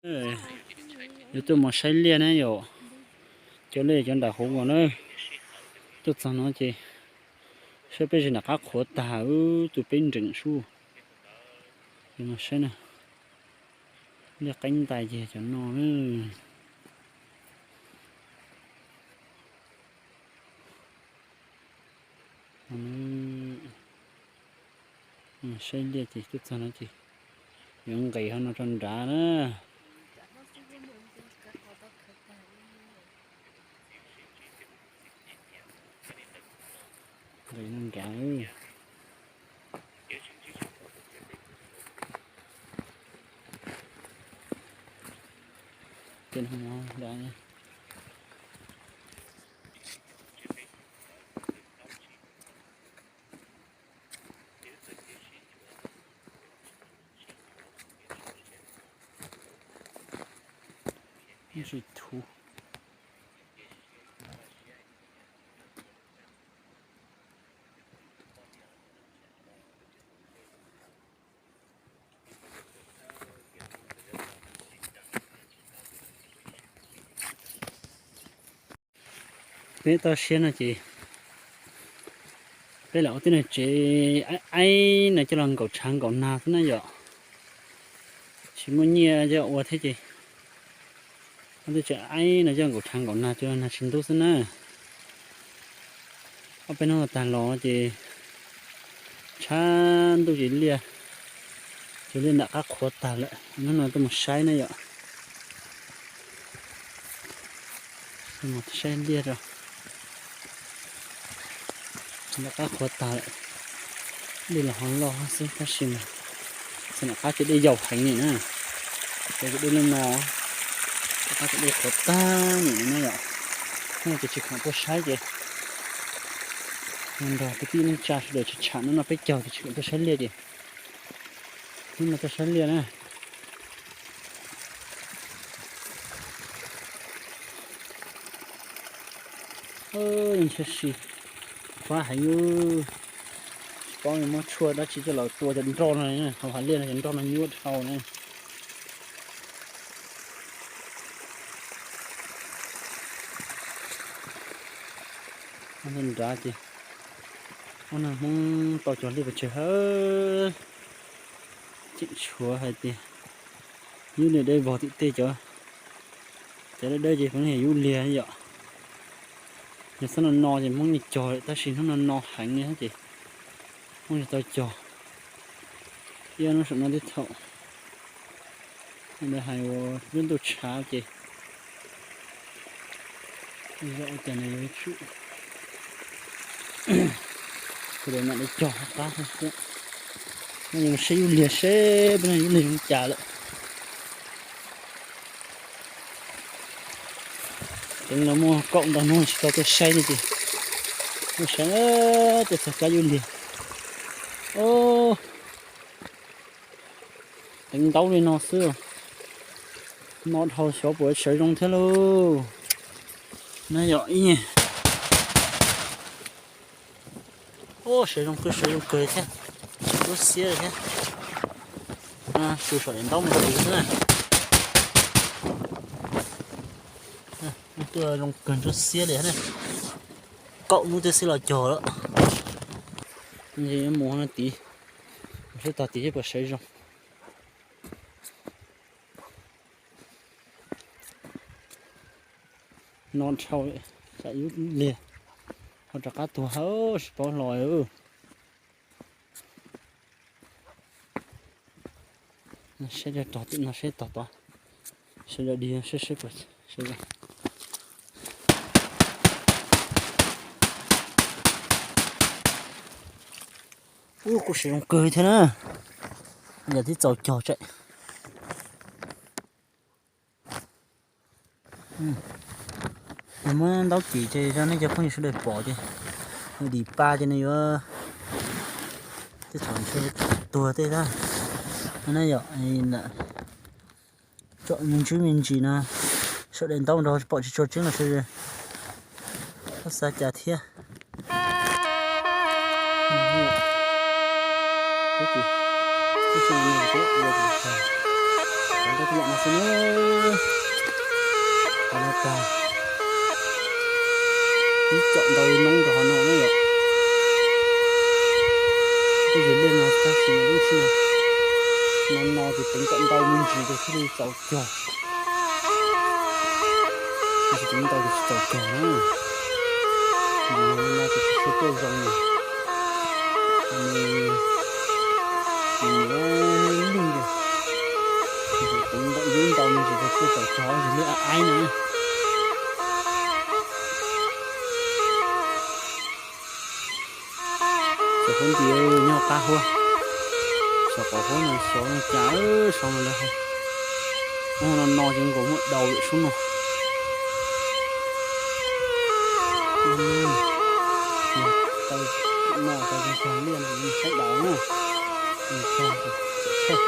Yuav tuaj mus saib liaj na yom. Cov liaj cov nram hauv no na. Tuaj txog no ces saib peb zis nram qab qhuav tag, tus peb nreem sub. Saib na, liaj qeeb ntais ces cov no na. Saib liaj ces tuaj txog no ces yuav nqis hauv no rau nrad na. Nqis no nrad. Ces no nrad. Tsis thuv. Peb toj siab no ces peb lam ua tib neeg tsev aib aib no coj los nkaum tshav nkaum nag xwb na yom. Tsis muaj nyiaj coj ua thiab ces ua tib tsev aib no coj nkaum tshav nkaum nag, coj nag tsis ntub xwb na. Ob peb hnub no tag los ces tshav ntuj ces liaj, ces liaj nram qab qhuav tag lawm. Hnub no tuaj mus saib na yom. Tuaj mus saib liaj rau nram qab qhuav tag lawm. Dej los ho loj xwb tab sis mas txog nram qab ces dej yau heev li na. Ces dej loj no, nram qab ces dej qhuav tag li na yom. Hnub no ces tsis khoom tuaj saib ces nrog kwv tij neej tsa sawv daws tsham hnub no peb caug ces tsis khoom tuaj saib liaj ces hnub no tuaj saib liaj na. Ntshai si, fab heev, tsis paub muab tshuaj dab tsi coj los tua cov nroj no, hauv hav liaj no cov nroj no nyuaj dhau na. Nrad ces ua neeg Hmoob tau cog liaj pes tsawg hawb, tseem tshuav hais tias yub liaj dawb vog tim tej cov, cov dawb dawb ces yog yub liag yom. Yog txhob no no ces Hmoob yeej cog lawm tab sis hnub no no heev li ces Hmoob tsis tau cog. Ib hnub saum no twb thaum lawv hais uas lub ntuj tshav ces ua cas nws yuav tsum sawv daws mam li cog qab thiab. No yus saib yub liag seb peb no yub liag zoo cas lawm. Ces no muaj kaum ntau hnub tsis tau tuaj saib li ces tuaj saib, tuaj txog kab yub liag. Teev ntaub li no xwb, no dhau xyov puas sawv zoo thiab lauj. No yog ib, sawv zoo kawg, sawv zoo kawg thiab, ntsuab xiab li thiab. Su saum daim ntaub me ntsis xwb na. Tuaj zoo kawg ntsuab xiab li na. Kaum hnub twb xib los cog lawm. Mus no tid, mus saib tog tid seb puas sawv zoo. No dhau, tsam yub liag ho rov qab tuag hauv tsis paub hlo. Saib tog tim no seb tog tod, sawv daws dig seb seb puas sawv zoo. Ub, kuj sawv zoo kawg thiab na. Yog twb txaus cog tseem. Nws muab ntaub cim ces rau nej cov phooj ywg sawv daws pom ces nws dim pa ces nws yuav tej thaum ntshe tuag tej tab. No yom, tsom me ntsis me ntsis no, saum daim ntaub nrog pom tsis tshua tseeb los sawv daws txhob xav cas thiab. Cov ntau tej yam no xwb na. Qhov no tag, ib co ntau noob rau qhov no na yom. Tej zes liaj no tab sis mas lub sij no, no no ces teev kom ntau me ntsis ces thiaj li txaus cog. Tab sis teev ntau ces tsis txaus cog na. Vim no ces tsis tshua tuaj zoo na. Ces nws, nws lwj li, ces teev ntau yub ntau me ntsis ces thiaj txaus cog zes liaj aib aib na. Cov huab ntxiv nyob qab huab, xyov qhov huab no xyov cas xyov no lawv hais. Ub, no no ces nkaus muaj daus lawm sub no. Tau no tau cog liaj ntawd saib daus na. Cog txawm tshawj.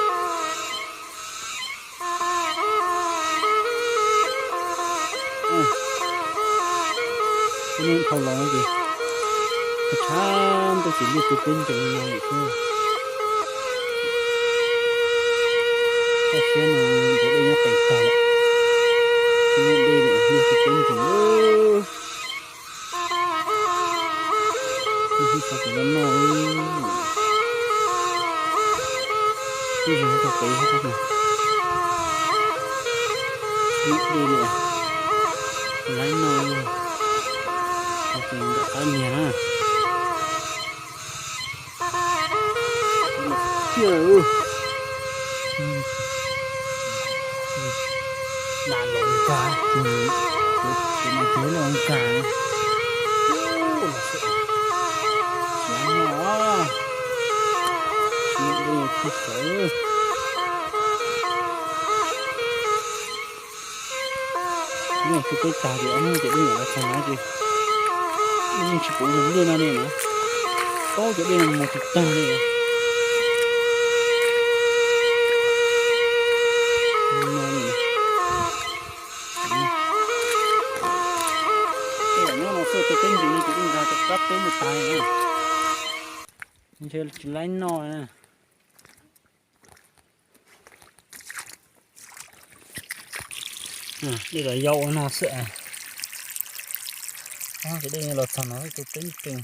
Lub niag dhau los no ces tshav ntuj ces liaj tu teb ntsees no lawm xwb. Toj siab no ntawd dej nyob qis tag lawm, tsis muaj dej lawm, liaj tu teb ntsees. Ib sab tus no noj, ib zig tau pem hab tau no, muaj dej li, laib noj, tau ces nram qab niag na. Tiag, nas los nkag, tus no tus los nkag. Xiav no, xiav no thiab sawv. Tus peb tag ces ob hnub cov dej nyuam qhuav txog no ces yeej tsis pum tus dej no ne na. Paub cov dej no mus tsis tag li. Tej yam nyob no xwb, tej teb ntsees no ces dej nkag rau qab teb mus tag li na. Ntshe tsis laib noj na. Dej los yau ua no xwb. Cov dej los txog no tus teb ntsees.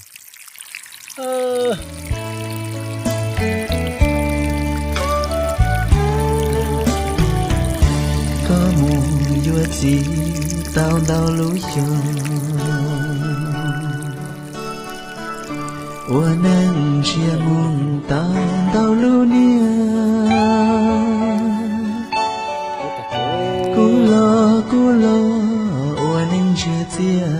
Koj mus yuav txiv tau ntau lub xyoo, ua neej ntsiag mus tau ntau lub niaj. Kuv los kuv los ua neej ntsiag txiaj,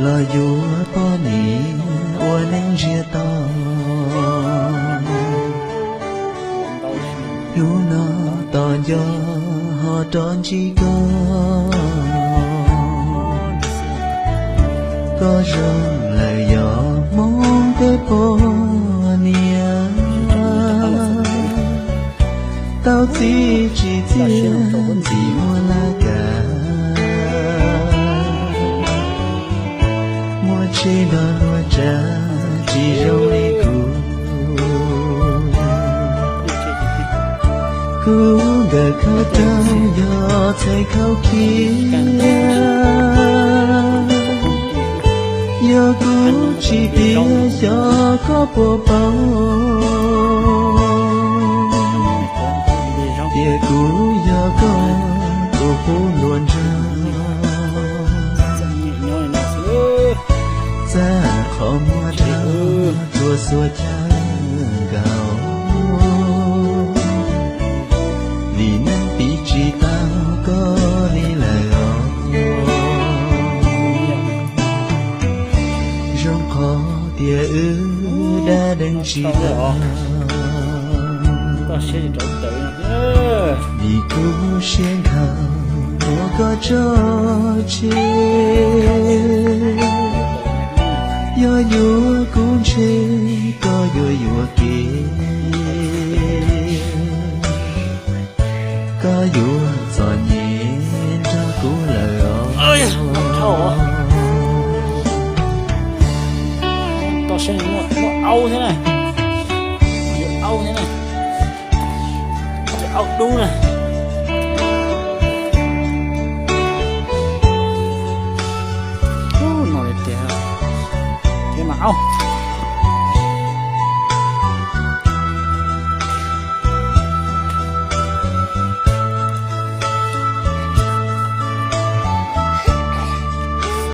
los yuav poj niam ua neej ntsiag to. Hnub no tos nco ho rov ntsib koj, koj zoo lawm yog Hmoob tej poj niam. Tau txiv tsis txiaj ntxim muaj laj kab, muaj tsheb nrog luag tsav tsis zoo li kuv. Kuv nkawm khawb rau yog txhais khau khiav, yog kuv tsis tiav xyov koj puas paub, tias kuv yog koj tus qub hluas nraug. Txaj qhov muag rau tuaj xuas cav nkaus, vim neeg piv tsis tau koj li lawm os. Zoo qhov tias wb dab deev tsis tau, vim kuv siab nkhaus muab koj tso tseg. Yog yuav kuv ntshe koj yuav yuam kev, koj yuav txom nyem nrog kuv lawm os. Toj siab muaj aub thiab na, yuav aub thiab na. Dub na.